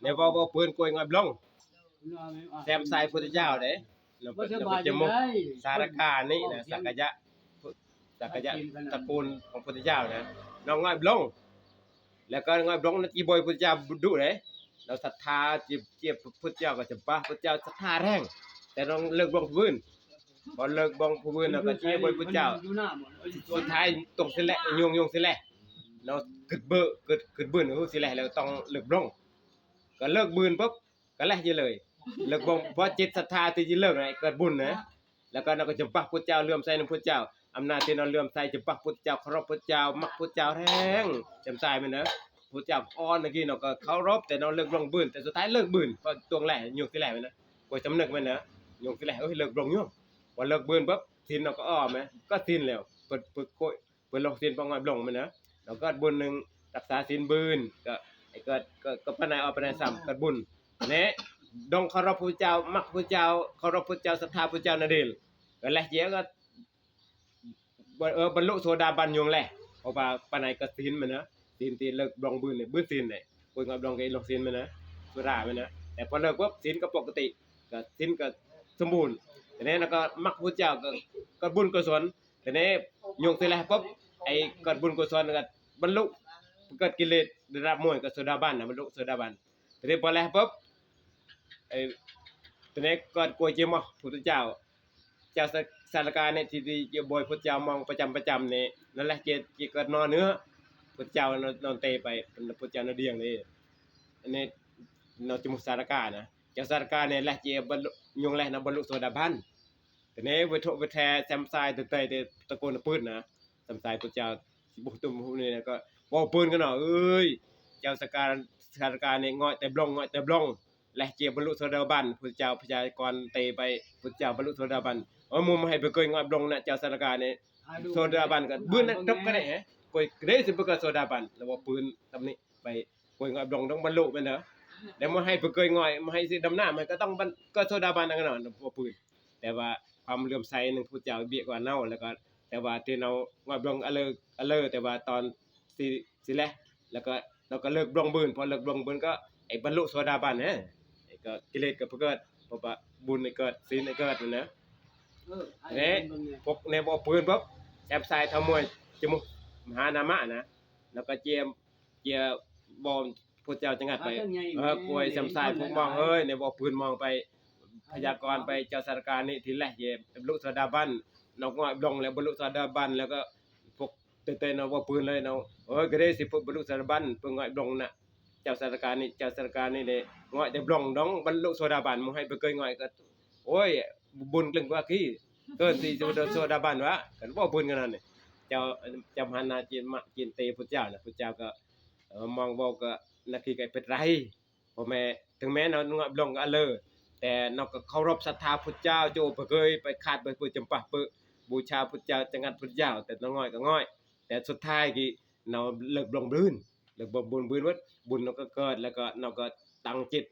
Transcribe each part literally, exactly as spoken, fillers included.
ในเว้า เว้าปืนกล้วยงอยบลง แซมใส่พุทธเจ้าเด้ แล้วก็จะมุกสารกานี่นะ สักกะยะ สักกะยะตระกูลของพุทธเจ้านะ น้องงอยบลง แล้วก็งอยบลงนะ อีบอยพุทธเจ้าดุเด้ เราศรัทธา เจียบ เจียบพุทธเจ้าก็จะปะพุทธเจ้าศรัทธาแรง แต่ต้องเลิกบลงผู้อื่น พอเลิกบลงผู้อื่นแล้วก็เจียบอยพุทธเจ้า สุดท้ายตกสิแหละ ยง ยงสิแหละ เรากึดเบอร์ กึด กึดเบอร์หนึ่งสิแหละ แล้วต้องเลิกบลง ก็เลิกบลงปุ๊บ ก็แหละเจียเลย เลิกบลง เพราะจิตศรัทธาที่จะเลิกนะ เกิดบุญนะ แล้วก็เราก็จะปะพุทธเจ้า เลื่อมใสในพุทธเจ้า อำนาจที่เราเลื่อมใสจะปะพุทธเจ้า เคารพพุทธเจ้า มักพุทธเจ้าแรง จำใส่มันนะ พุทธเจ้าอ่อนเมื่อกี้เนาะ ก็เคารพ แต่เนาะเลิกบลงบลง แต่สุดท้ายเลิกบลง เพราะตวงแหละ ยงสิแหละมันนะ กล้วยสำนึกมันนะ ยงสิแหละ เอ้ย เลิกบลงยง พอเลิกบลงปุ๊บ ศีลเราก็อ่อนไหม ก็ศีลแล้ว เปิด เปิดกล้วย เปิดลงศีล พองอยบลงมันนะ เราก็บลงหนึ่ง รักษาศีลบลง ก็ ไอ้ก็ ก็ ก็ปานใดออกปานใดซ้ำ ก็บลง เนี่ย ดงเคารพพุทธเจ้า มักพุทธเจ้า เคารพพุทธเจ้า ศรัทธาพุทธเจ้านั่นเอง ก็แหละเจียก็ บ่ เออ บรรลุโสดาบันยงแหละ เพราะว่าปานใดก็ศีลมันนะ ศีลที่เลิกบลงบลงเนี่ย บลงศีลเนี่ย กล้วยงอยบลงก็ลงศีลมันนะ สุรามันนะ แต่พอเลิกปุ๊บ ศีลก็ปกติ ก็ศีลก็สมบูรณ์ ทีนี้เราก็มักพุทธเจ้า ก็ ก็บุญกุศล ทีนี้ยงสิแหละปุ๊บ ไอ้เกิดบุญกุศลก็บรรลุ เกิดกิเลสระดับมวยก็โสดาบันนะ บรรลุโสดาบัน ทีนี้พอแล้วปุ๊บ ไอ้ ทีนี้เกิดกล้วยเจียมพุทธเจ้า เจ้าสะ สารกาเนี่ย ที่ ที่เจียบอยพุทธเจ้ามองประจำประจำเนี่ย นั่นแหละเจีย เจียเกิดนอนเนื้อ พุทธเจ้านอน นอนเตไป พุทธเจ้านอนเดียงเลย อันนี้นอนจมูกสารกานะ เจ้าสารกาเนี่ยแหละเจียบรรลุ ยงแหละนะ บรรลุโสดาบัน ทีนี้เวท เวทแทแซมซายเตยเตยตะโกนปืนนะ แซมซายพุทธเจ้า บุกตุ้มหูนี่นะ ก็บอกปืนกันเนาะ เอ้ย เจ้าสารกา สารกาเนี่ยงอยแต่บลง งอยแต่บลง และเจียบรรลุโสดาบัน พุทธเจ้าพยากรณ์เตไป พุทธเจ้าบรรลุโสดาบัน เออ มึงมาให้ไปเกยงอยบลงนะ เจ้าสารกาเนี่ย โสดาบันก็บืนนะ จบกันเลยฮะ กล้วยเกยสิไปเกิดโสดาบัน แล้วบอกปืนตำหนิไป กล้วยงอยบลงต้องบรรลุแม่นเด้อ แล้วมาให้ไปเกยงอย มาให้สิดำน้ำ มันก็ต้องบรร ก็โสดาบันนั่นเนาะ บอกปืน แต่ว่าความเลื่อมใสหนึ่งพุทธเจ้าเบียกว่าเนา แล้วก็ แต่ว่าที่เรางอยบลงอเลอ อเลอ แต่ว่าตอนสิ สิแหละ แล้วก็ เราก็เลิกบลงบลง พอเลิกบลงบลงก็ไอ้บรรลุโสดาบันนะ ไอ้ก็กิเลสก็บ่เกิด เพราะว่าบุญไอ้เกิด ศีลไอ้เกิดนั่นนะ เออ ไอ้ เนี่ย เบิ่งเนี่ย พวกในบอกปืนปุ๊บ แซมซายเท่ามวยจมูกมหานามะนะ แล้วก็เจียม เจียบอกพุทธเจ้าจะงัดไป หาเครื่องใหญ่ เออ กล้วยแซมซาย พวกมอง เอ้ย ในบอกปืนมองไป พยากรณ์ไป เจ้าสารกานี่ทีแรกเย่บรรลุโสดาบัน นอกงอยบลงแล้วบรรลุโสดาบัน แล้วก็พวกเต้นๆเนาะ ว่าปืนเลยเนาะ เออ ก็ได้สิพวกบรรลุโสดาบัน เพิ่งงอยบลงน่ะ เจ้าสารกานี่ เจ้าสารกานี่เลยงอยแต่บลงดองบรรลุโสดาบัน มึงให้ไปเกยงอยก็ โอ้ย บุญกลึงกว่าขี้ เกินที่จะโสดาบันวะ กันว่าปืนกันนั่นนี่ เจ้า เจ้าพานาจินมะจินเตพุทธเจ้านะ พุทธเจ้าก็ เออ มองบอกก็นักขี้ไก่เป็ดไร พ่อแม่ ถึงแม้เนาะงอยบลงก็อเลอ แต่เนาะก็เคารพศรัทธาพุทธเจ้า โจไปเกยไปขาดไปเปื้อจำปาเปื้อบูชาพุทธเจ้า จะงัดพุทธเจ้า แต่เนาะงอยก็งอย แต่สุดท้ายกี้เนาะเลิกบลงบลืน เลิกบลงบลืนบลืนวัด บุญเนาะก็เกิด แล้วก็เนาะก็ตั้งจิต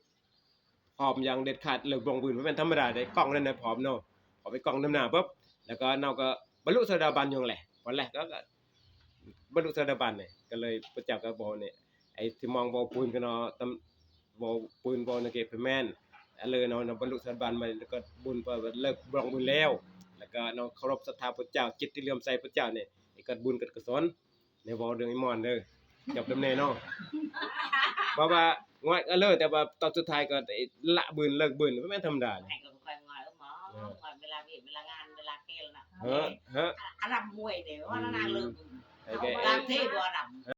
พร้อมอย่างเด็ดขาด เลิกบลงบลืน บ่แม่นธรรมดาเด้ กล้องนั่นน่ะพร้อมเนาะ เอาไปกล้องนำหน้าปุ๊บ แล้วก็เนาะก็บรรลุโสดาบันอยู่แหละ วันแรกก็ ก็บรรลุโสดาบันเนี่ย ก็เลยพระเจ้าก็บอกเนี่ย ไอ้ที่มองบอกปืนกันเนาะ ตำ บอกปืนบอกนักเก็ตแมน อันเลยเนาะ เนาะ บรรลุโสดาบันมา แล้วก็บุญไปเลิกบลงบลืนแล้ว แล้วก็เนาะ เคารพศรัทธาพระเจ้า จิตที่เลื่อมใสพระเจ้าเนี่ย ไอ้เกิดบุญเกิดกุศล ในบอกเรื่องไอ้มอนเด้อ จับดำแน่เนาะ เพราะว่างอยก็เลย แต่ว่าตอนสุดท้ายก็ไอ้ละบลืน เลิกบลืน บ่แม่นธรรมดาเนี่ย ให้ก็ค่อยงอย เออ หมอ เออ งอยเวลาเวียก เวลางาน เวลาเกลน่ะ เฮ้อ เฮ้อ อ่ะ อ่ะ รำมวยเนี่ย ว่านางเลิก โอเค รำเทพบ่รำ